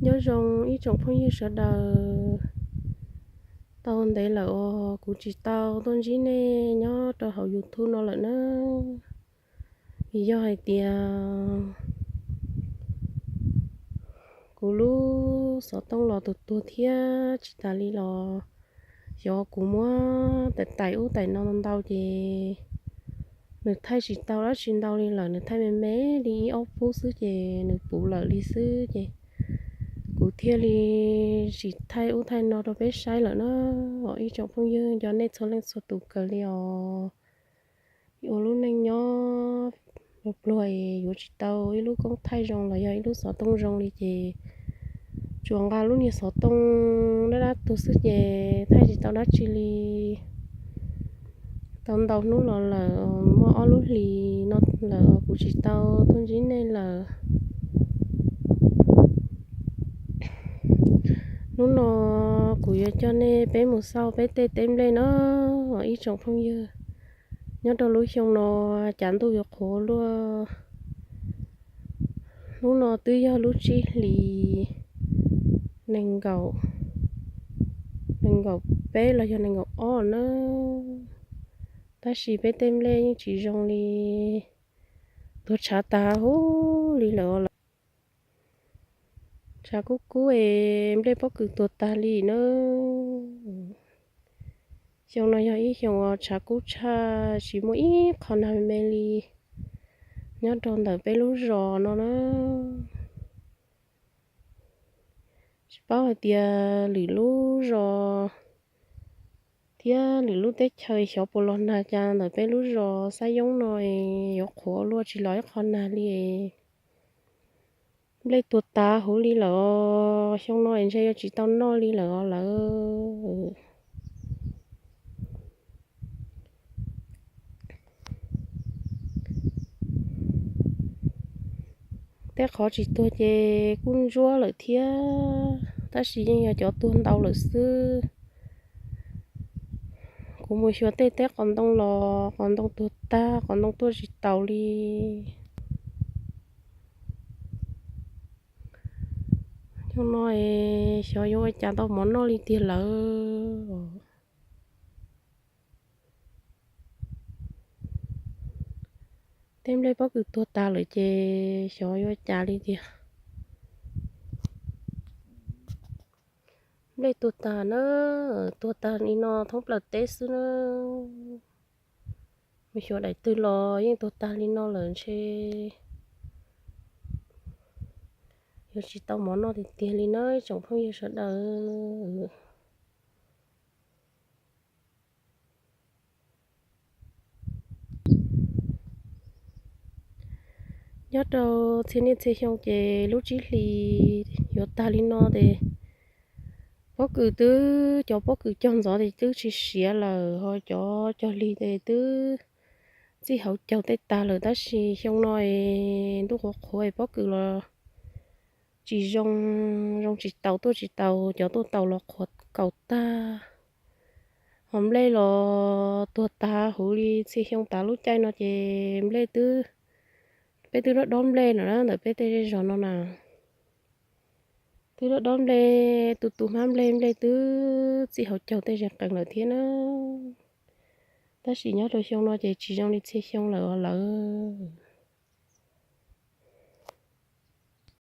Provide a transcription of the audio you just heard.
Nyob zoo ib tsoom phooj ywg sawv daws, tau ntev lawm uas kuv tsis tau tuaj ntsib nej nyob rau hauv YouTube no lawm na. Vim yog hais tias kuv lub xov tooj los tuag tuag thiab tsis tas li los xyov kuv muab tais tais ub tais no ntau ces nws thaij tsis tau dab tsi ntau li lawm, nws thaij me me li ib ob phub xwb ces nws puv lawm li xwb ces kuv thiaj li tsis thaij ub thaij no rau peb saib lawm na. Ib tsoom phooj ywg nco nej txhua leej txhua tus kawg li os. Ua lub neej nyob pluag pluag es yuav tsis tau ib lub koob thaij zoo los yog ib lub xov tooj zoo li ces tsuas nqa lub niag xov tooj dab dab tuag xwb ces thaij tsis tau dab tsi li. Tau ntau hnub los lawm, muaj ob lub hlis no lawm kuv tsis tau tuaj ntsib nej lawm. Hnub no kuv yuav coj nej peb mus xauj peb tej teb nplej na, ib tsoom phooj ywg. Nyob rau lub xyoo no cas ntuj yuav qhuav luaj. Hnub no twb yog lub tsib hlis nees nkaum, nees nkaum peb los yog nees nkaum ob na, tab sis peb tej nplej yeej tsis zoo li, tuag tshav tas huv li lawm os lawv. Tshav kub kub es nplej pob kws tuag tag li na. Xyoo no yog ib xyoo uas tshav kub tshaj, tsis muaj ib qho nag me li nyob rau ntawm peb lub zos no na. Tsis paub hais tias lwm lub zos thiab lwm lub teb chaws xyov puas los nag cas ntawm peb lub zos Xab Yoob no es yuav qhuav luaj tsis los ib qho nag li. Nplej tuag tas huv li lawm, xyoo no es ntshe yuav tsis tau noj li lawm os lawv. Tej qhov tsis tuag ces kuj ntsuab lawm thiab, tab sis yeej yog cov tuag ntau lawm xwb. Kuv mus xyuas tej teb qos ntoo los qos ntoo tuag tag, qos ntoo tuaj tsis taus li. Xyoo no es xyov yuav ua cas tau mov noj li tiag lawm. Tej nplej pob kws tuag tas lawm ces xyov yuav ua cas li tiag. Nplej tuag tag na, tuag tag li no thoob plaws teb xwb na. Mus xyuas daim twg los yeej tuag tag li no lawm ntshe yuav tsis tau mov noj tiag tiag li na ib tsoom phooj ywg sawv daws. Nyob rau txhia niaj txhia xyoo ces lub tsib hlis yuav tag li no ces pob kws twb, cov pob kws cog ntxov ces twb tsis siav lawm, ho cov cog lig ces twb txij hauv caug tej tag lawm, tab sis xyoo no es ntuj qhuav qhuav es pob kws los tsis zoo, zoo tsis taus, tuaj tsis taus, cov tuaj taus los qhuav kaus tag. Ho nplej los tuag tag huv li txhia xyoo tas lub caij no ces nplej twb, peb twb dob dob nplej lawm na ntawm peb tej zej zos no na. Twb dob dob nplej, tu tu hmab nplej, nplej twb txij hauv caug tej zes qees lawm thiab na. Tab sis nyob rau xyoo no ces tsis zoo li txhia xyoo lawm os lawv.